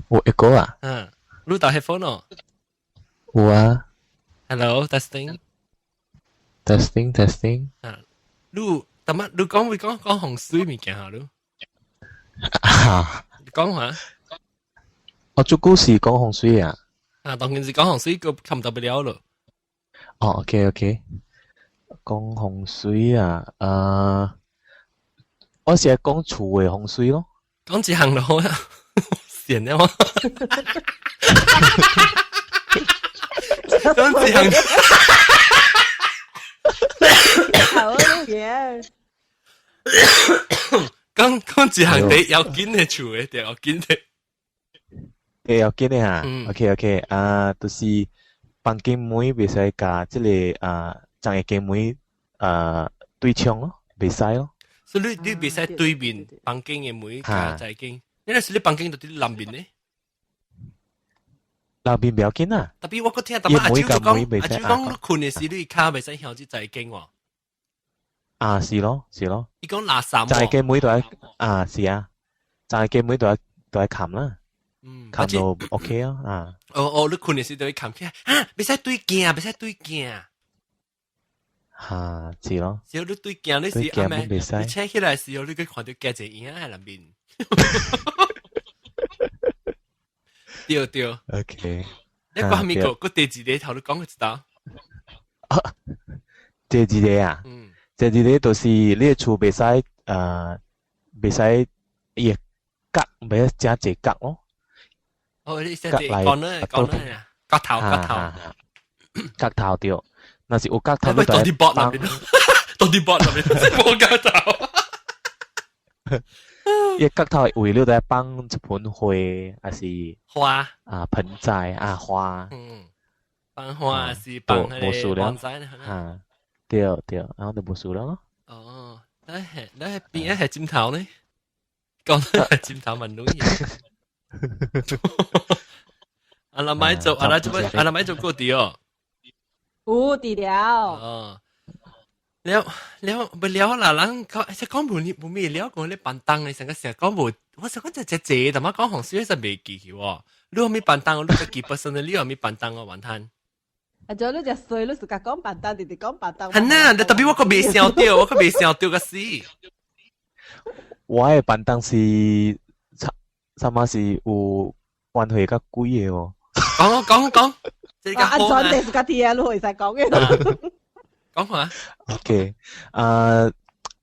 有 echo 啊？嗯，你戴 headphone 哦？有啊。 Hello, testing. Testing, testing。啊，你但乜？你講會講講風水物件哈？你啊？講下。我做故事講風水啊。啊，當然是講風水，個冚到不了咯。哦，OK OK，講風水啊，我是講厝的風水咯。講一項就好啊，閒了嗎？講一項。好嘢！講講一項第要緊的厝的，對，要緊的。欸，要緊的哈。OK OK，啊，就是房間門袂使共這個啊，昨个間門啊對窗咯，袂使咯。所以你你袂使對面房間的門共在間，你若是你房間就佇南面呢？南面袂要緊啊。特別我閣聽淡薄阿舅講，阿舅講你睏的時你跤袂使向這在間喎。啊，是咯，是咯。伊講垃圾。在間門都愛啊，是啊，在間門都愛都愛冚啦。嗯，冚到 OK 啊，啊。哦哦，你睏的時就會冚起來，啊，袂使對鏡，袂使對鏡。哈，是咯。只要你對鏡，你是阿咩？你醒起來時候，你閣看著鏡一個影喺內面。對對。 OK。你講咩個？閣第二個頭你講過一道。啊，第二個啊？嗯。第二個就是你的厝袂使袂使伊个角袂使誠濟角咯。哦，你說講咧講咧，角頭角頭，角頭對。若是有角頭，你就愛放。到底搏入面，無角頭。伊角頭位你就愛放一盆花，還是花啊盆栽啊花。嗯，放花是放彼個盆栽。啊，對對，然後就無事了咯。哦，咱係咱係邊一係枕頭呢？講得係枕頭問女。阿拉買做，阿拉做阿拉買做過啲哦。有佇了。哦。了了不了啦，人講即講無無咩了，講你板凳你成個成日講無，我想講這這這，但係講紅水是未記去喎。你有咩板凳？你家己本身你有咩板凳哦？雲吞。啊，就你隻衰，你自家講板凳，直直講板凳。係啊，特別我個未想到，我個未想到個死。我的板凳是差啥物是有關係較鬼的哦。講講講，這個安怎你自家聽，你會使講嘅。講下。 OK，啊，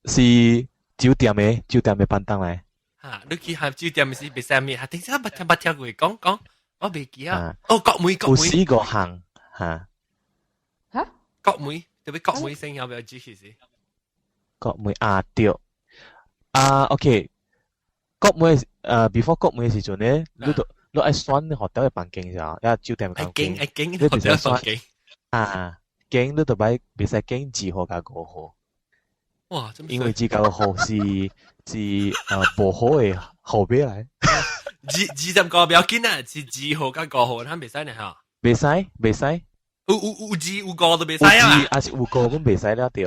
是酒店的酒店的板凳來。嚇，你去下酒店是別啥物？嚇，等下捌聽捌聽過，講講，我未記啊。哦，國梅國梅。有四個項嚇。嚇？國梅，特別國梅聲有沒有知其實？國梅啊對。啊，OK，國梅before 國梅的時陣咧，你都你愛選 hotel 的房間時候，抑酒店的房間，愛經你袂使選啊，間你就擺袂使揀二號佮五號。哇！因為二佮五號是是無好的號碼來。二二十個不要緊啊，是二號佮五號，他袂使呢嚇。袂使，袂使。有有有二有五都袂使啊。有二還是有五阮袂使了對。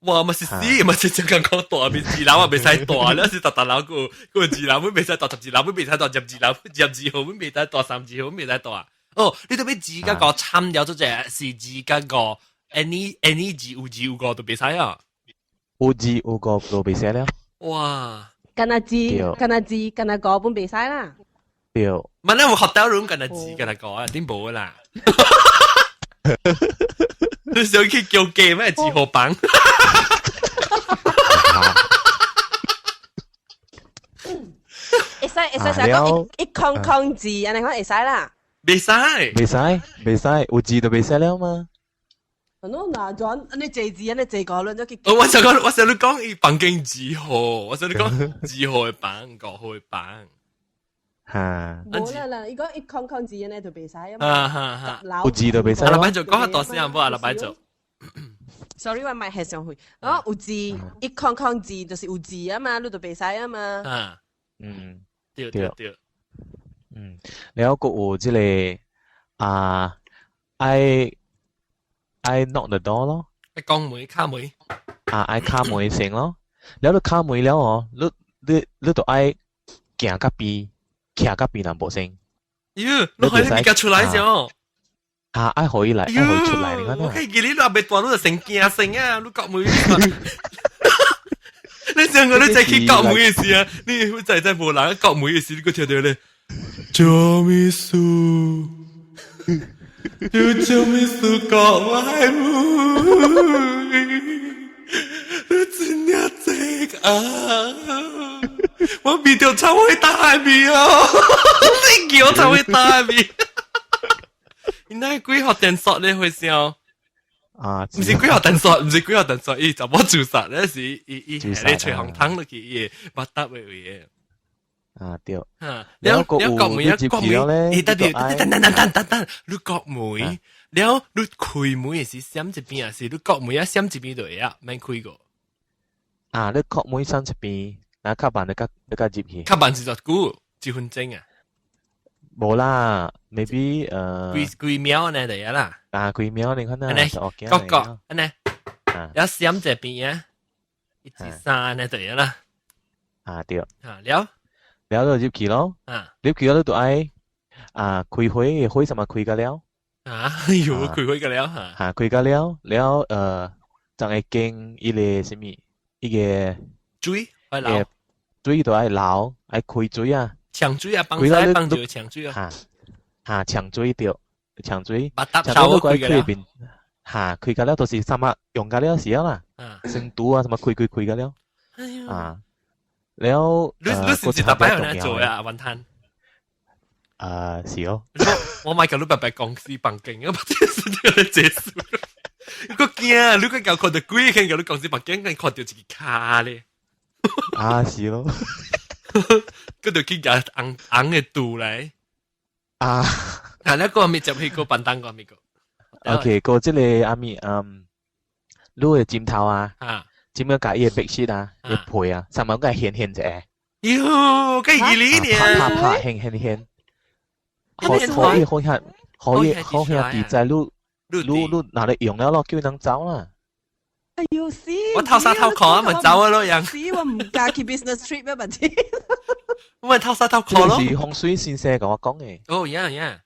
哇！咪是死，咪是正講講大面二樓啊，袂使大，你是逐逐樓個個二樓，阮袂使大，十二樓阮袂使大，十二樓十二號阮袂使大，三二號阮袂使大。哦，你都欲二佮五參了，做者是二佮五，any 二有二有五都袂使啊。有二有五都袂使了。哇！敢若二，敢若二，敢若五本袂使啦。對。問你有 hotel room 敢若二敢若五啊？點無啦？你想去叫雞咩？二號房？會使會使，就講一空空字，按呢講會使啦。袂使，袂使，袂使，有字就袂使了嘛。喏，哪轉？你這字，你這個論咗去。我想講，我想你講伊房間二號，我想你講二號的房，五號的房。嚇！無啦啦，伊講一空空字，按呢就袂使啊嘛。啊哈哈，有字就袂使。阿拉擺做，講較大聲無？阿拉擺做。 Sorry，我麥係上去。哦，有字一空空字就是有字啊嘛，你就袂使啊嘛。啊，嗯，對對對。嗯，然後閣有這個啊，愛愛 knock the door 咯。愛講門敲門。啊，愛敲門先咯。然後你敲門了哦，你你你就愛行較邊，徛較邊淡薄先。喲，你可以物件出來咗。啊！愛予伊來，愛予伊出來，你看我可以記你話袂大，你就成驚成啊！你國門，你上個你再去國門的時啊，你會在在無人國門的時，你閣聽著咧。做咩事？你做咩事講我愛你真正這啊！我鼻著臭味大味哦，你叫臭味大味。你那幾號電索咧會笑？啊，毋是幾號電索，毋是幾號電索，伊就無自殺咧，是伊伊係咧吹紅湯落去，伊會捌搭的位的。啊對。嚇，了了國門啊，國門，欸，特別等等等等等等，你國門，了你開門的時閃一邊，還是你國門啊閃一邊就會啊，免開過。啊，你國門閃一邊，然後較慢你較你較入去。較慢是偌久？一分鐘啊？無啦，maybe 幾幾秒呢就啦。啊，幾秒你看啊，按呢，個個按呢，了閃一邊啊，一二三呢就啦。啊對。啊了，了就入去咯。啊，入去了你就愛啊開火，火什麼開個了？啊，哎喲，開火個了嚇。嚇，開個了，了就會經伊個啥物，伊個水愛流，水就愛流，愛開水啊。搶水啊，幫水幫就搶水啊。嚇嚇，搶水對，搶水。把搭手開個了。嚇，開個了就是啥物用個了時啦。生毒啊，什麼開開開個了。啊，了。你你是唔是逐擺有呢做啊？雲吞。啊，是哦。我買個你白白公司房間，我把這事情來結束。我驚，你個看到鬼，看到你公司房間，看到一個卡咧。啊，是咯。嗰度去夾紅紅的肚來。啊！啊，那個咪接去個板凳個咪個。 OK，個這個阿咪嗯，你的枕頭啊，枕頭共伊的 bedsheet 啊，伊被啊，上面個掀掀者。喲，計二呢？拍拍拍，掀掀掀。可可以可以可以可以伫在你你你拿嚟用了咯，叫人走啦。哎呦死！我偷沙偷殼啊，咪走啊咯，樣。死我唔敢去 business trip 咩問題？我咪偷沙偷殼咯。是風水先生同我講嘅。哦，呀呀。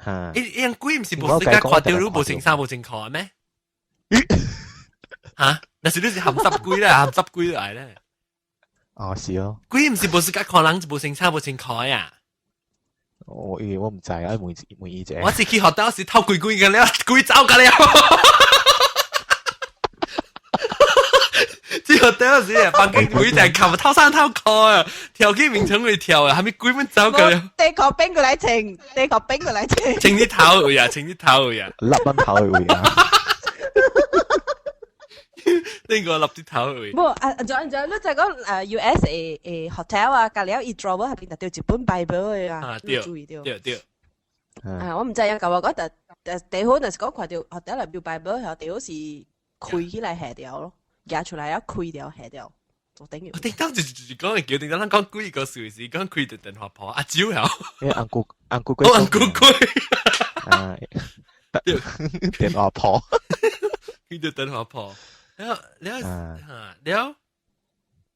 嚇！伊伊樣鬼唔是無時間看到你無穿衫無穿褲咩？嚇！那是你是鹹濕鬼啦，鹹濕鬼來咧。哦，是哦。鬼唔是無時間看人無穿衫無穿褲呀？我我唔知啊，問問伊者。我是去學到時偷鬼鬼嘅了，鬼走嘅了。這個當時房間鬼在冚偷衫偷褲啊，跳起眠床會跳啊，係咪鬼們走嘅了？地殼冰過來清，地殼冰過來清。清啲頭位啊，清啲頭位啊，笠蚊頭位啊。呢個笠啲頭位。無啊，仲仲，你就講US 的 hotel 啊，隔了伊 drawer 下邊就掉一本 Bible 的啊，對注意到。對對。啊，我唔知啊，舊我講特特好，若是講看到 hotel 內邊 Bible，最好是開起來下掉咯。夾出來要開掉下掉，就等於。我頂當就講叫頂當咱講幾個數字，講開著電話簿阿蕉呀。欸，紅菇紅菇龜。哦，紅菇龜。啊，電話簿。開著電話簿，了了嚇了，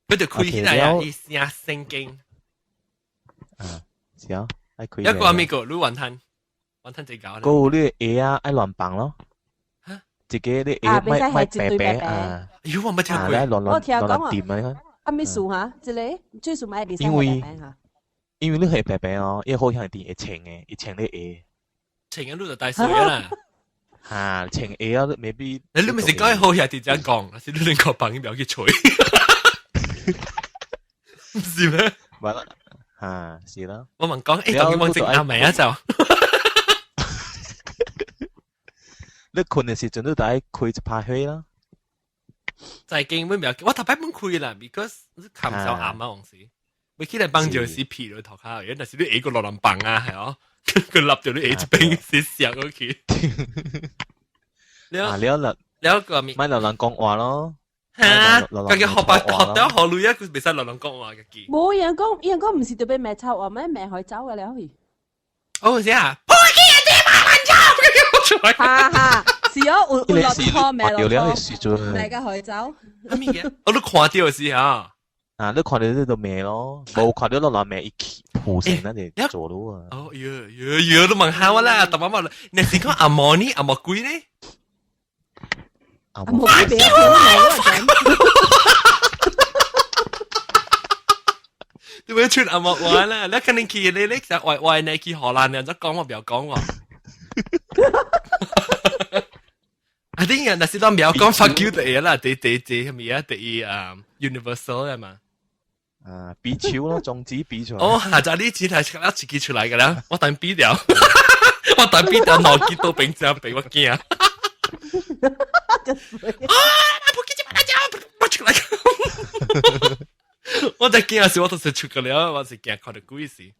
佢就開起來啊！伊寫聖經。啊，是啊，愛開。一個咪個，你雲吞，雲吞最搞。個你鞋啊，愛亂放咯。自己啲鞋咪咪白白啊！哎呦，我沒聽過。我聽講啊，啊咩事哈？這個最數買袂使因為白白因為你係白白哦，伊好像啲會穿的，會穿你鞋。穿嘅你就帶水啦。嚇，穿鞋啊，maybe。你你咪是講好兄弟這樣講，是你兩個朋友不要去吹。唔是咩？咪啦，嚇，是啦。我問講，誒，當佢問正啱未啊就？你困的時陣，你就愛開一拍火啦。在經本唔要，我頭擺本開啦，because 你看唔上暗啊，往時。你起來幫就是皮落頭殼，原來是你下個落人棒啊，係哦，佢立住你下一邊是上過去。啊，了啦，了個咪，咪留人講話咯。嚇！家己學白學得學女啊，佢袂使留人講話家己。無人講，人講唔是特別賣臭話咩賣海走嘅了去。哦，是啊。哈哈，是哦，有有落錯未落錯，賣個海走。咩嘢？我都看到是啊。啊，你看到呢度咩咯？無看到落來咩一起鋪成那裡做咯啊。哦，喲喲喲，都問下我啦，大媽媽，你是講阿摩呢？阿摩鬼呢？阿摩鬼別聽我你咪出阿摩話啦，你肯定去你你就外外呢去荷蘭人，就講我唔要講喎。啊！啲人若是當唔講 fuck you 第一啦，第第第係咪啊？第一啊，universal 啊嘛。啊，比手咯，中指比出來。哦，下集呢次係一自己出來㗎啦，我等比掉，我等比掉，攞幾多餅就俾我驚。啊！不記得把它出來。我在驚時，我都是出個了，我是驚看到鬼事。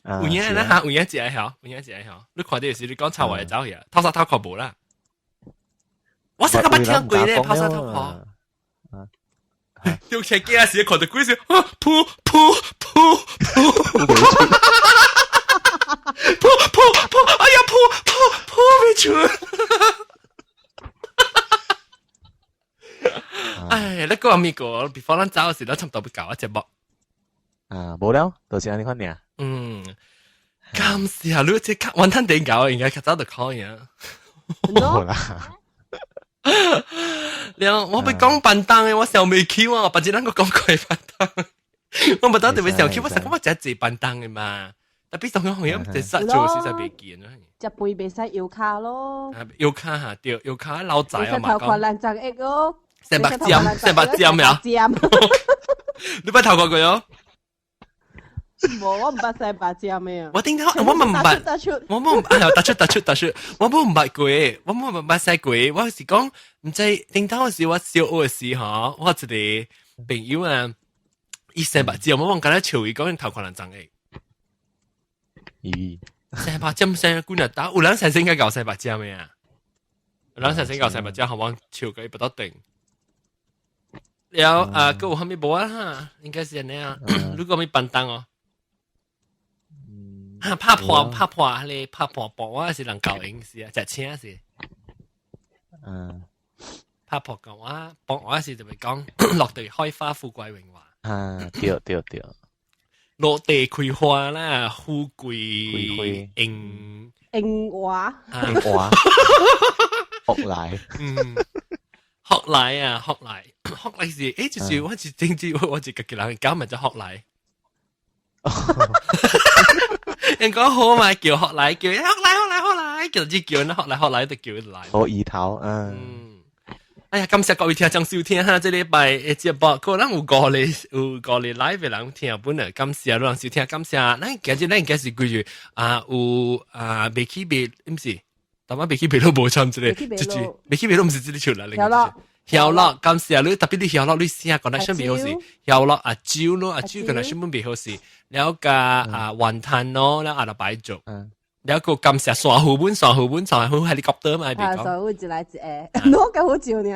有影啦嚇，有影一個曉，有影一個曉。你看到時，你講臭話就走去啊，偷沙偷殼無啦。我成個捌聽過咧，偷沙偷殼。丟車機時看到鬼時，噗噗噗噗噗噗噗，哎呀，噗噗噗未出。哎，你講咪個，before 咱走時，咱差不多要搞一節目。啊，無了，就是按呢款爾。嗯，感謝你這較雲吞點搞，應該較早就可以啊。無啦。了，我欲講便當的，我想袂起我，別日咱閣講過便當。我無當特別想起，我想講我食濟便當的嘛。特別上好像就實做實在袂記呢。食飯袂使搖卡咯。搖卡哈對，搖卡老仔啊嘛。頭殼難十一哦。成百針，成百針呀。你捌頭殼過喲？無，我毋捌三百針的啊。我頂頭，我毋捌，我冇哎呀，突出突出突出，我冇毋捌過，我冇毋捌使過，我是講毋知頂頭時我小學時吼，我一個朋友啊，伊三百針，我忘記咧笑伊講頭殼人長的。咦？三百針生幾若打，有人生應該搞三百針的啊？有人生搞三百針，好往笑佢不得定。了啊，閣有啥物無啊？哈，應該是按呢啊。如果物便當哦。啊，拍破拍破咧，拍破破我是人教應是啊，食青是。拍破講話，破我是就咪講落地開花，富貴榮華。啊，對對對。落地開花啦，富貴榮榮華。榮華。福來。嗯，學來啊，學來，學來是，就是我是政治，我是家己人講咪就學來。人講好嘛，叫學來，叫學來學來學來，叫只叫學來學來就叫來。好意頭，嗯。哎呀，感謝各位聽眾收聽哈，這禮拜的節目可能有五個 live 的人聽本來感謝人收聽，感謝咱今日咱今是幾月啊？有啊，未去未，毋是，但我未去未都無參這個，就是未去未都毋是這個出來。曉咯，曉咯，感謝你，特別你曉咯，你聲 connection 未好勢，曉咯，阿蕉咯，阿蕉 connection 未好勢，了加啊雲吞咯，了阿拉擺做。了個感謝山湖本，山湖本，山湖 helicopter 嘛，別講。山湖一來一個，我夠好笑呢。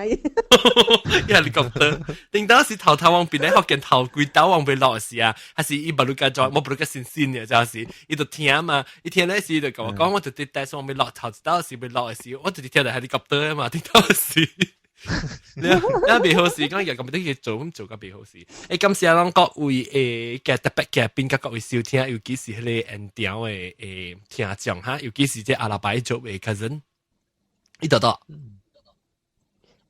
helicopter，頂當時頭頭往邊咧，福建頭規兜往邊落時啊，還是伊把路家裝，我不如個新鮮嘅，就是伊就聽嘛，伊聽咧時就共我講，我就佇帶上邊落頭一道時邊落時，我就佇聽到 helicopter 嘛，頂當時。你你未好事，講又咁啲嘢做咁做個未好事。感謝咱各位嘅特別嘅邊個各位收聽，尤其是彼個現場的聽眾哈，尤其是這阿拉伯族的 cousin，伊到到。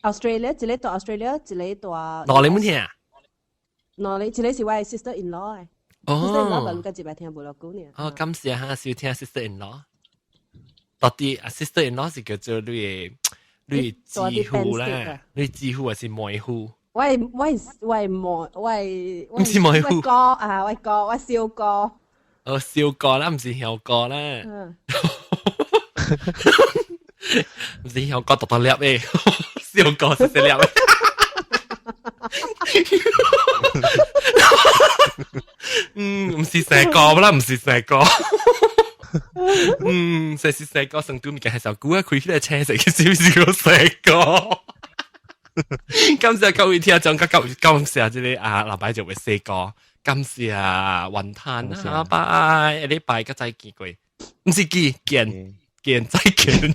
Australia 一個蹛 Australia，一個蹛。哪裡冇聽？哪裡？一個是我的 sister in law 的。哦。 sister in law 咪個一擺聽無偌久呢。哦，感謝哈，收聽 sister in law。到底啊，sister in law 是叫做你的？你姊夫啦，你姊夫還是妹夫？我妹，我毋是妹夫哥啊，我哥，我小哥。哦，小哥啦，毋是小哥啦。毋是小哥獨獨粒誒，小哥細細粒誒。嗯，毋是細個啦，毋是細個。嗯，細是細個，成都物件係小姑啊，開起來車食，是唔是個細個？感謝各位聽眾，感謝這個啊，老闆就會細個，感謝雲吞啊，拜，下禮拜個再見過，毋是見見見再見。